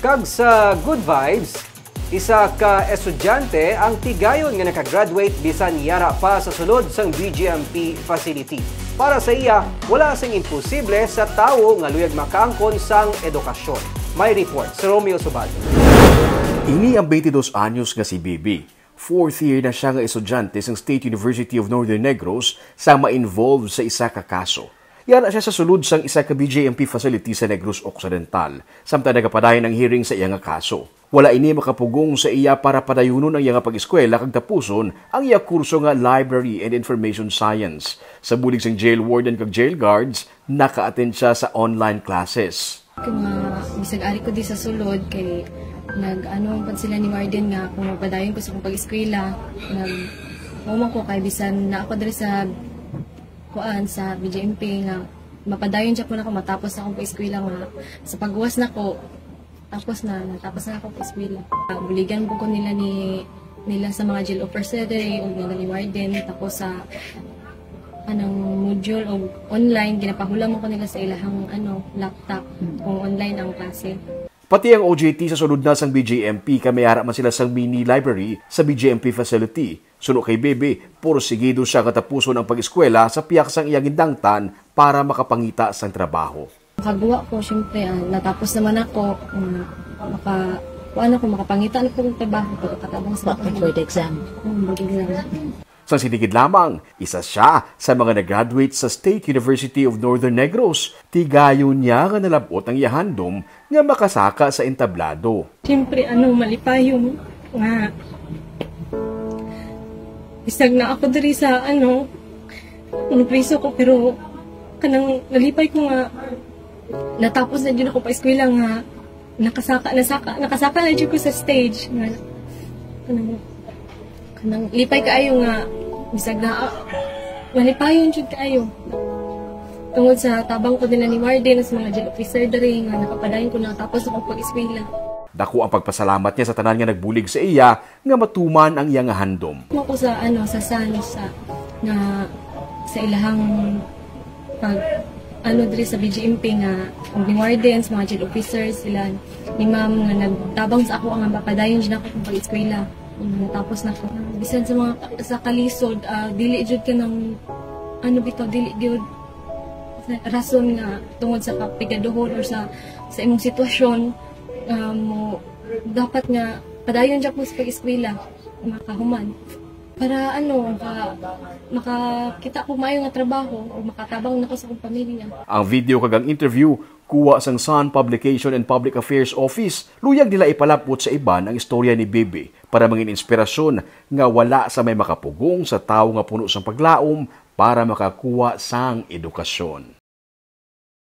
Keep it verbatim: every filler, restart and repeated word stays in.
Kag sa good vibes, isa ka estudyante ang tigayon nga nakagraduate bisan yara pa sa sulod sang B G M P facility. Para sa iya, wala sing imposible sa tawo nga luyag makaangkon sang edukasyon. May report si Romeo Subaldo. Ini ang twenty-dos anyos nga si Bibi. Fourth year na siya nga estudyante sang State University of Northern Negros sa ma-involve sa isa ka kaso. Yara siya sa sulod sang isa ka B J M P facility sa Negros Occidental, samtang nagapadayon ang hearing sa iya nga kaso. Wala ini makapugong sa iya para padayunon ang iya nga pag-eskwela kag tapuson ang iya kurso nga Library and Information Science. Sa bulig sang jail warden kag jail guards, naka-attend siya sa online classes. Kung, ah, bisag ari ko di sa sulod, kay nag-ano pa sila ni warden nga kung magpadayon ko sa akong pag-eskwela, nag-, human ko kay bisan na ako diri sa, kuan, sa B J M P nga mapadayon siya ko na ako matapos akong pag-eskwela nga sa pagbuwas na ko, tapos na, natapos na akong pag-eskwela. Ah, buligan po ko nila ni, nila sa mga jail officer diri, o nila ni warden, tapos sa anang module o online, ginapahulam ko nila sa ilahang, ano, laptop kung online ang klase. Pati ang O J T sa sulod na sang B J M P, kay may ara man sila sang mini library sa B J M P facility. Suno kay Bebe, porsigido siya nga tapuson ang pag-eskwela sa pihak sang iya gindangtan para makapangita sang trabaho. Makagwa ko, syempre, ah, natapos naman ako, ah, maka-, kuan ako, makapangita na ko ng trabaho, pagkatabang sa Wa kay board exam. Hmm, board exam. Sang siligid lamang, isa siya sa mga nag-graduate sa State University of Northern Negros. Tigayon niya nga nalab-ot ang iya handom nga makasaka sa entablado. Siyempre, ano, malipayon nga bisag na ako diri sa, ano, napriso ko, pero kanang nalipay ko nga natapos na din ako pa eskwela nga nakasaka, nasaka, nakasaka na jud ko sa stage nga, ano, kanang lipay kaayo nga bisag na, ah, malipayon jud kaayo. Tungod sa tabang ko nila ni warden, sa mga jail officer diri nga nakapadayon ko natapos akong pag-eskwela. Dako ang pagpasalamat niya sa tanan nga nagbulig sa iya nga matuman ang iya nga handom. Ako sa, ano, sa san, sa, nga, sa ilahang pag, ano, diri sa B J M P nga, ang ni wardens, mga jail officers, sila ni ma'am nga nagtabang sa ako nga mapadayon jud ako kung pag-eskwela. Mm, tapos na ko. Bisan sa mga, sa kalisod, ah, dili jud ka ng, ano bitaw, dili jud rason nga tungod sa kapigaduhon or sa, sa imong sitwasyon, ah, mo, dapat nga padayon jud mo sa pag-eskwela, makahuman. Para, ano, maka-, makakita ko maayo nga trabaho o makatabang na ko sa akong pamilya. Ang video kag ang interview kuha sang Sun Publication and Public Affairs Office. Luyag nila ipalab-ot sa iban ang istorya ni Bibi para mangin inspirasyon nga wala sa may makapugong sa tawo nga puno sang paglaom para makakuha sang edukasyon.